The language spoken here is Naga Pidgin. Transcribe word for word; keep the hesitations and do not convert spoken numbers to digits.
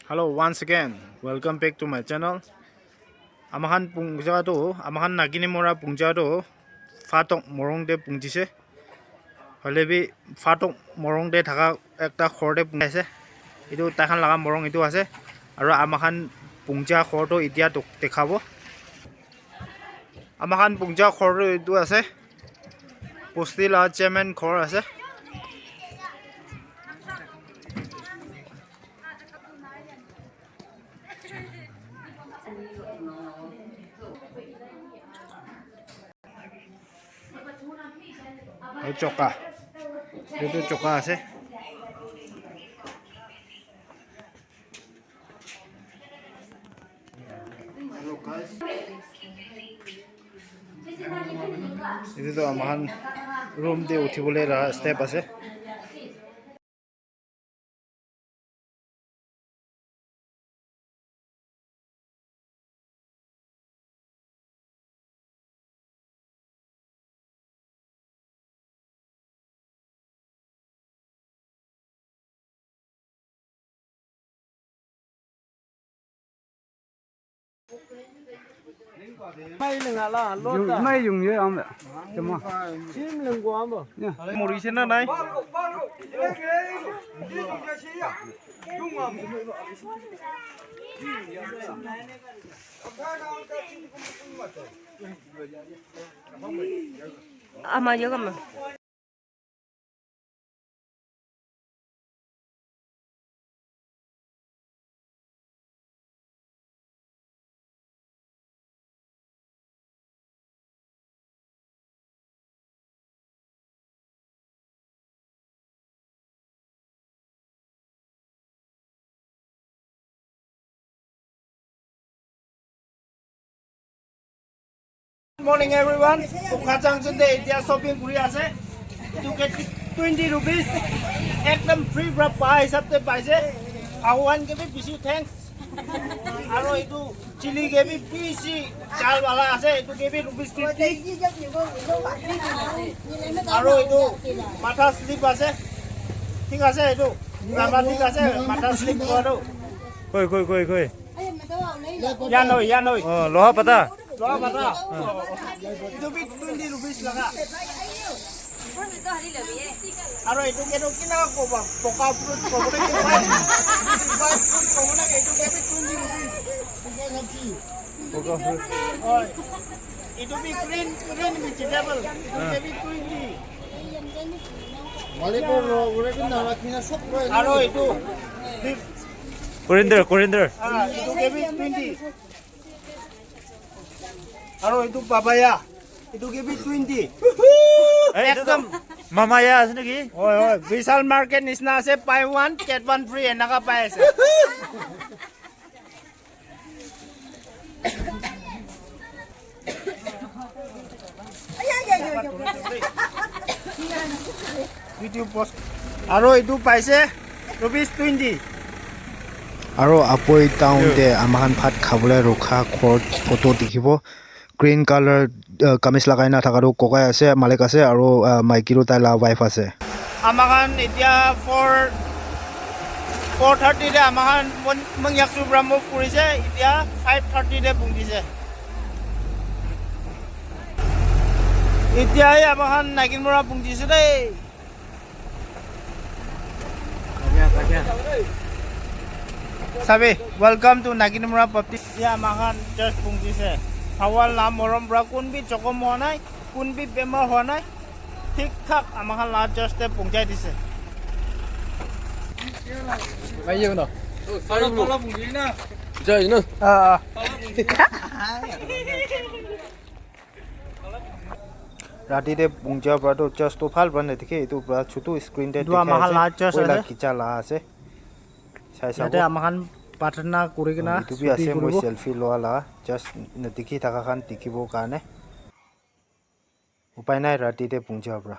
Hello, once again, welcome back to my channel. Amakhan pungja tu, amakhan Naginimora pungja tu, Phatok morung te pungjise. Hoile bi Phatok morung te thaka ekta ghor te punjaise. Etu taikhan laga morung etu ase. Aru amakhan pungja ghor tu etia tu dekhabo. Amakhan pungja ghor tu etu ase. Bosti la chairman ghor ase. Aru choka. Etu choka ase. Etu tu amakhan room te uthibole la step ase. Mai leng ala lo ta. Mai yung ye am. Cuma. Sim leng go am. Ya. Mori se na nai. Ama yoga ma. Morning everyone. Ukha Junction te etia shopping kuri ase. Etu ke twenty rupees. Ekdam free pra pa hisab te paise. Bhagwan ke bhi bishi thanks. Aro etu chili ke bhi bishi jal wala ase. Etu ke bhi rupees fifty. Aro etu matha slip ase. Thik ase etu. Baba thik ase. Matha slip kora tu. Koi, koi, koi, koi. Yan hoi, yan hoi. Oh, loha pata. Loha pata. Etu bhi twenty rupees laga. Aro etu ke tu kina koba, poka fruit kobo na ki white, white fruit kobo na, etu ke bhi twenty rupees. Poka fruit. Hoi. Etu bhi green, green vegetable. Etu ke bhi twenty. Aro etu. Coriander, coriander. Ah, etu ke bhi twenty. Aro etu papaya, etu ke bhi twenty. Eh, etu tu ekdam. Mamaya ase neki? Hoi, hoi, Vishal Market nisna ase, buy one, get one free, enaka pai ase. Video post. Aro etu paise rupees twenty. Aro Apoi town te amakhan bhat khabole rukha ghor photo dikhibo. Green color, uh, kamis lagai na thaka tu kokai ase, malik ase, aro, uh, maiki tu tai la wife ase. Amakhan etia four, four thirty te amakhan Mon-, Monyaksu pra move kurise, etia five thirty te pungjise. Etia he amakhan Naginmora pungjise dei. Sabi, welcome to Naginmora Baptist. Etia amakhan church pungjise. Bhagwan la morom pra kun bi jokhom hua nai, kun bi bemar hua nai. Thik thak amakhan la church te pungjai dise. Aye na. Jai na. Ah, ah. Rati te pungja pra tu church tu bhal pra na dikhe, etu pra chutu screen te dikha ase. Amakhan la church ase. Poila khicha la ase. Sai sabo. Yate amakhan prarthana kuri kena etu bi ase, moi selfie loa la. Just na dikhi thaka khan dikhibo karne. Upai nai, rati te pungja pra.